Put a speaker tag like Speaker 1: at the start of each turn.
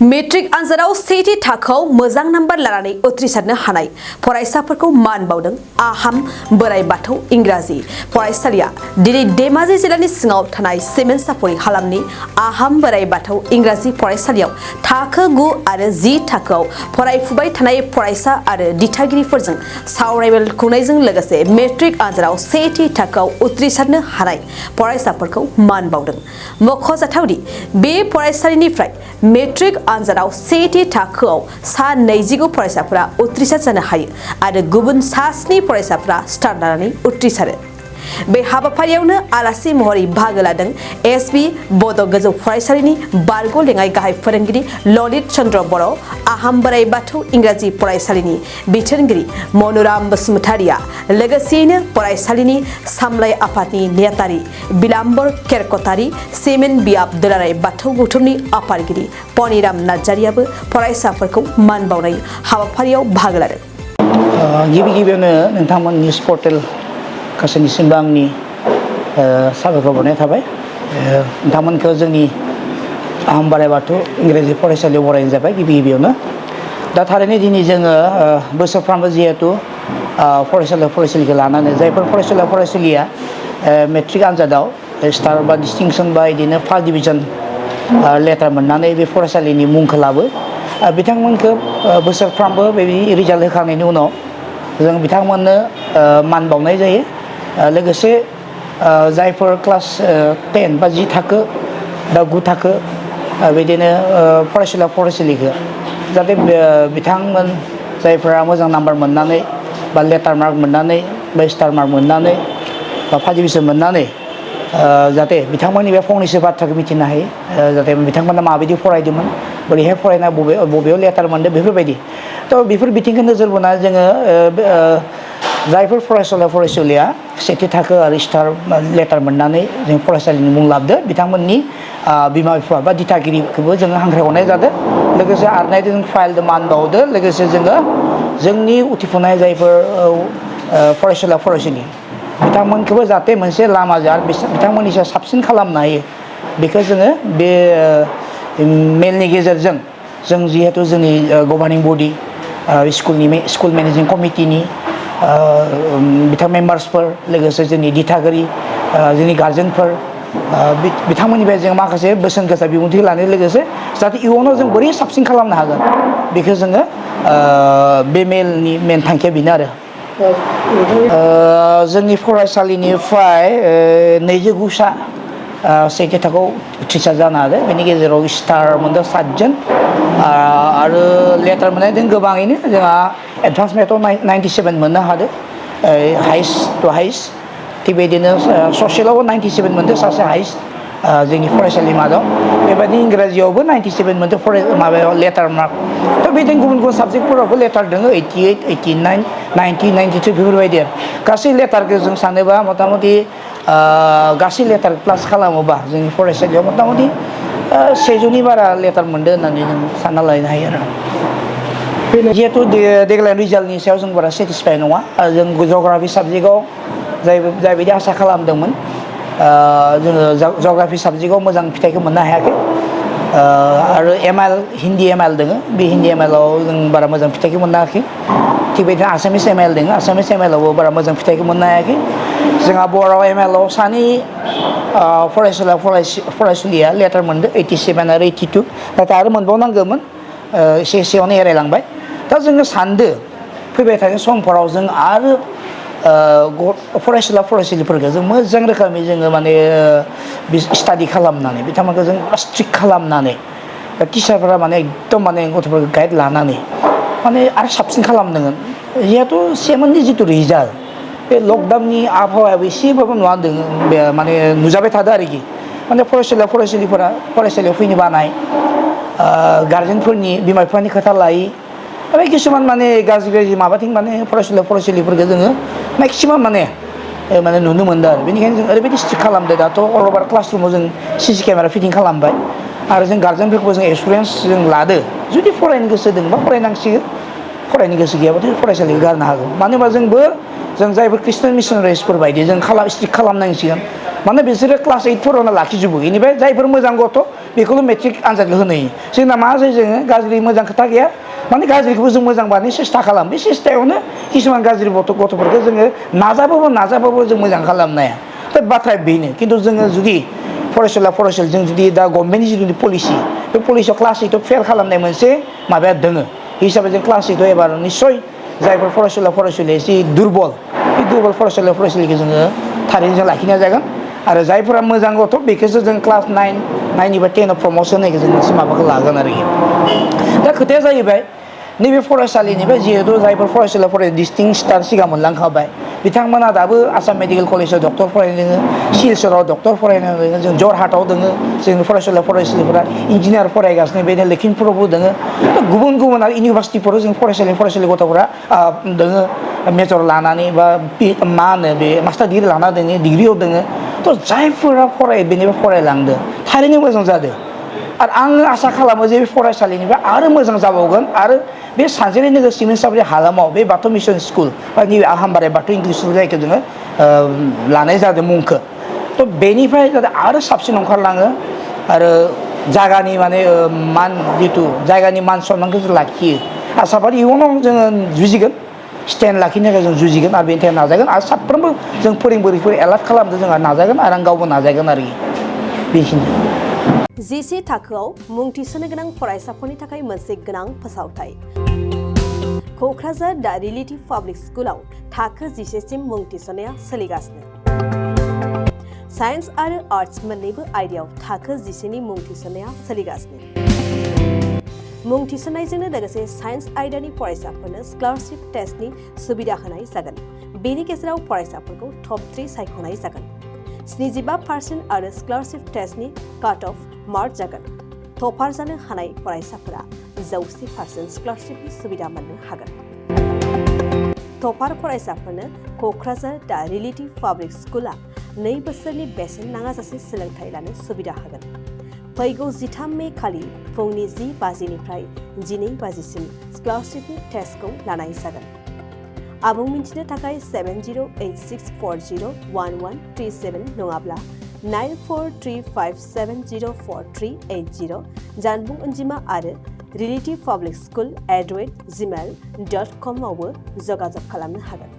Speaker 1: Matric आनजादाव सेथि थाखोआव मोजां नाम्बार लानानै उथ्रिसारनो हानाय फरायसाफोरखौ मान बावदों आहाम बोराइ बाथौ इंराजि फरायसालिया दिनै धेमाजि जिल्लानि सिङाव थानाय सिमेन्ट सापरि हालामनि आहाम बोराइ बाथौ इंराजि फरायसालियाव थाखो 9 आरो 10 थाखोआव फरायफुबाय थानाय फरायसा आरो दिथागिरिफोरजों सावरायमेल खुंनायजों लोगोसे मेट्रिक आनजादाव सेथि थाखोआव उथ्रिसारनो हानाय फरायसाफोरखौ मान बावदों। मख'जाथावदि बे फरायसालिनिफ्राय मेट्रिक आनजादाव सेथि थाखोआव सा 29 फरायसाफोरा उथ्रिसार जानो हायो आरो गुबुन सा 7 फरायसाफोरा स्टार लानानै उथ्रिसारो। बे हाबाफारियावनो आलासि महरै बाहागो लादों एसबि बड' गोजौ फरायसालिनि बारग' लेङाइ गाहाय फोरोंगिरि ललित चन्द्र बर', आहाम बोराइ बाथौ इंराजि फरायसालिनि बिथोनगिरि मनुराम बसुमतारिया, लोगोसेयैनो फरायसालिनि सामलाय आफादनि नेहाथारि बिलाम्बर केरकटारि, सिमेन्ट बियाब दुलाराय बाथौ गौथुमनि आफादगिरि पनिराम नार्जारियाबो फरायसाफोरखौ मान बावनाय हाबाफारियाव बाहागो लादों।
Speaker 2: गिबियावनो नोंथांमोन निउस पर्टेल गासैनिसिमबो आंनि साबायखर बावनाय थाबाय। नोंथांमोनखौ जोंनि आहाम बोराइ बाथौ इंराजि फरायसालियाव बरायनाय जाबाय गिबियावनो। दा थारैनो दिनै जोङो बोसोरफ्रामबो जिहेथु फरायसालिखौ लानानै जायफोर फरायसालिया मेट्रिक आनजादाव स्टार बा डिस्टिंसन बा बिदिनो फार्स्ट डिभिजन लेटार मोननानै बे फरायसालिनि मुंखौ लाबो बिथांमोनखौ बोसोरफ्रामबो बेबायदि रिजाल्ट होखांनायनि उनाव जों बिथांमोननो मान बावनाय जायो। लोगोसे जायफोर क्लास 10 बा 10 थाखो बा 9 थाखो बिदिनो फरायसालिखौ जाहाथे बिथांमोन जायफोरा मोजां नाम्बार मोननानै बा लेटार मार्क मोननानै बा स्टार मार्क मोननानै बा फार्स्ट डिभिजन मोननानै जाहाथे बिथांमोननि बे फंनैसो बाथ्राखौ मिथिनो हायो। जाहाथे बिथांमोना माबायदि फरायदोंमोन, बोरैहाय फरायना बबेयाव लेटार मोनदों बेफोरबायदि। थ' बेफोर बिथिंखौ नोजोर बोनानै जोङो जायफोर फरायसालिया सेथि थाखो आरो स्टार लेटार मोननानै जों फरायसालिनि मुं लाबोदो बिथांमोननि बिमा बिफा बा दिथागिरिखौबो जोङो हांख्रायहरनाय जादों। लोगोसे आरनायजों फाइलजों मान बावदो। लोगोसे जोङो जोंनि उथिफुनाय जायफोर फरायसालि बिथांमोनखौबो जाहाथे मोनसे लामाजों बिथांमोननि साबसिन खालामनो हायो बेखौ जोङो बे मेलनि गेजेरजों जों जिहेथु जोंनि गभार्निं बडि स्कुल मेनेजिं कमिटिनि बिथां मेम्बार्सफोर लोगोसे जोंनि दिथागिरि जोंनि गार्जेनफोर बिथांमोननिफ्राय जों माखासे बोसोन गोसा बिबुंथि लानाय लोगोसे जाहाथे इयुनाव जों बोरै साबसिन खालामनो हागोन बेखौ जोङो बे मेलनि मेन थांखिया बेनो आरो जोंनि फरायसालिनिफ्राय 29सा सेथि थाखोआव उथ्रिसार जानो हादों। बेनि गेजेराव स्टार मोनदों 7 जन आरो लेटार मोननाय दं गोबाङैनो। जोंहा एडभान्स मेथआव 97 मोननो हादों हाइस्ट टु हाइस्ट। थिग बेबायदिनो ससियेलावबो 97 मोनदों सासे हाइस्ट जोंनि फरायसालि मादाव। बेबायदिनो इंराजियावबो 97 मोनदों माबायाव लेटार मार्क। थ' बेदिनो गुबुन साबजेक्टफोरावबो लेटार दङ 88, 89, 90, 92 बेफोरबायदि आरो गासै लेटारखौ जों सानोबा मथा मथि गासै लेटार प्लास खालामोबा जोंनि फरायसालियाव मथा मथि 100 बारा लेटार मोनदों होननानै जों सानना लानो हायो आरो। जिहेथु देग्लाय रिजाल्टनि सायाव जों बारा सेटिसफाइ नङा। जों जग्राफि साबजेक्टआव जायबायदि आसा खालामदोंमोन जोङो जग्राफि साबजेक्टआव मोजां फिथाइखौ मोननो हायाखै। आरो हिन्दी एम आइ एल दङ। बे हिन्दी एम आइ एलआव जों बारा मोजां फिथाइखौ मोननो हायाखै। थिग बेबायदिनो आसामिस एम आइ एल दङ। आसामिस एम आइ एलआवबो बारा मोजां फिथाइखौ मोननो हायाखै। जोंहा बर' एम आइ एलआव सानै फरायसुलिया लेटार मोनदों 87 आरो 82। नाथाय आरो मोनबावनांगौमोन एसेयावनो एरायलांबाय। दा जोङो सानदो फैबाय थानाय समफोराव जों आरो फरायसालिफोरखौ जों मोजां रोखोमै जोङो माने स्टाडि खालामनानै बिथांमोनखौ जों स्ट्रिक्ट खालामनानै टिचारफोरा माने एकदम माने गथ'फोरखौ गाइड लानानै माने आरो साबसिन खालामनांगोन। जिहेथु सेमोननि जिथु रिजाल्ट बे लकडाउननि आबहावायाबो एसेबाबो नुवा दङ माने नुजाबाय थादों आरोखि। माने फरायसालिफोरा फरायसालियाव फैनो बानाय गार्जेनफोरनि बिमा बिफानि खोथा लायै आरो किसुमान माने गाज्रि माबाथिं माने फरायसालिफोरखौ जोङो मेक्सिमाम माने नुनो मोनदों आरो। बेनिखायनो जों ओरैबायदि स्ट्रिक्ट खालामदों दाथ' अल अभार क्लासरुमाव जों CC केमेरा फिटिं खालामबाय आरो जों गार्जेनफोरखौबो जों एक्सपिरियेन्स जों लादो। जुदि फरायनो गोसो दंबा फरायनांसिगोन, फरायनो गोसो गैयाबाथाय फरायसालिखौ गारनो हागौ। मानो होनबा जों जायफोर ख्रिस्टियान मिसनारिसफोर बायदि जों स्ट्रिक्ट खालामनांसिगोन। माने बिसोरो क्लास 8 फोरावनो लाखिजोबो बेनिफ्राय जायफोर मोजां गथ' बेखौल' मेट्रिक आनजादखौ होनो होयो जोंना मा जायो जोङो गाज्रि मोजां खोथा गैया माने गाज्रिखौबो जों मोजां बानायनो सेस्था खालामो बे सेस्थायावनो किसुमान गाज्रि गथ'फोरखौ जोङो नाजाबाबो जों मोजां खालामनो हाया दा बाथ्राया बेनो खिन्थु जोङो जुदि फरायसालियाव जों जुदि दा गभर्नमेन्टनि जिथु पलिसि बे पलिसियाव क्लास 8आव फेल खालामनाय मोनसे माबाया दोङो हिसाबै जों क्लास 8आव एबार निस्सय जायफोर फरायसालिया एसे दुरबल बे दुरबल फरायसालिखौ जोङो थारैनो जों लाखिनाय जागोन आरो जायफोरा मोजां गथ' बेखौसो जों क्लास 9 निफ्राय 10 आव प्रम'सन होनायखौ जों मोनसे माबाखौ लागोन आरोखि दा खोथाया जाहैबाय नैबे फरायसालिनिफ्राय जिहेतु जायफोर फरायसालियाव फरायो डिस्टिंक्ट स्टार सिगां मोनलांखाबाय बिथांमोना दाबो आसाम मेडिकेल कलेजाव डक्टर फरायनो दोङो सिलचराव डक्टर फरायनो दोङो जों जरहाटआव दोङो जोंनि फरायसालिफोरा इन्जिनियार फरायगासिनो बेनो लखिमपुरावबो दोङो गुबुन गुबुन आरो इउनिभारसिटिफोराव जों फरायसालि गथ'फोरा दोङो मेजर लानानै बा मा होनो बे मास्टार डिग्रि लाना दोङो डिग्रियाव दोङो थ' जायफोरा फरायो बेनिफ्राय फरायलांदों थारैनो मोजां जादों आरो आङो आसा खालामो जे बे फरायसालिनिफ्राय आरो मोजां जाबावगोन आरो बे सानजेरि नोगोर सिमेन्ट सापरि हालामाव बे बाथौ मिसन स्कुल बा नैबे आहामबारि बाथौ इंलिस स्कुल जायखौ जोङो लानाय जादों मुंखौ थ' बेनिफ्राय जाहाथे आरो साबसिन ओंखारलाङो आरो जायगानि माने जायगानि मान सन्मानखौ जों लाखियो आसाबारि इयुनाव जोङो जुजिगोन स्टेन्ड लाखिनो थाखाय जों जुजिगोन आरो बेनि थाखाय नाजागोन आरो साफ्रोमबो जों फोरोंगिरिफोर एलार्ट खालामनो जोंहा नाजागोन आरो आं गावबो नाजागोन आरोखि बेखिनि
Speaker 1: जिसे थाखोआव मुं थिसननो गोनां फरायसाफोरनि थाखाय मोनसे गोनां फोसावथाय क'क्राझार दा रिलेटिभ पाब्लिक स्कुलाव थाखो 10 सिम मुं थिसननाया सोलिगासिनो साइन्स आरो आर्ट्स मोन्नैबो आयदायाव थाखो 10 नि मुं थिसननाया सोलिगासिनो मुं थिसननायजोंनो लोगोसे साइन्स आयदानि फरायसाफोरनो स्कलारशिप टेस्टनि सुबिदा होनाय जागोन बेनि गेजेराव फरायसाफोरखौ टप 3 सायख'नाय जागोन 75% आरो स्कलारशिप टेस्टनि काट अफ मार्क जागोन टपार जानो हानाय फरायसाफोरा 100% स्कलारशिपनि सुबिदा मोननो हागोन टपार फरायसाफोरनो क'क्राझार दा रिलेटिभ पाब्लिक स्कुला 2 बोसोरनि बेसेन नाङाजासे सोलोंथाइ लानो सुबिदा होगोन फैगौ 13 मे खालि फुंनि 10 बाजिनिफ्राय 12 बाजिसिम स्कलारशिपनि टेस्टखौ लानाय जागोन आबुं मिन्थिनो थाखाय 7086401137 नङाब्ला 9435704380 जानबुं अनजिमा आरो relativepublicschool@gmail.com आवबो जगाजग खालामनो हागोन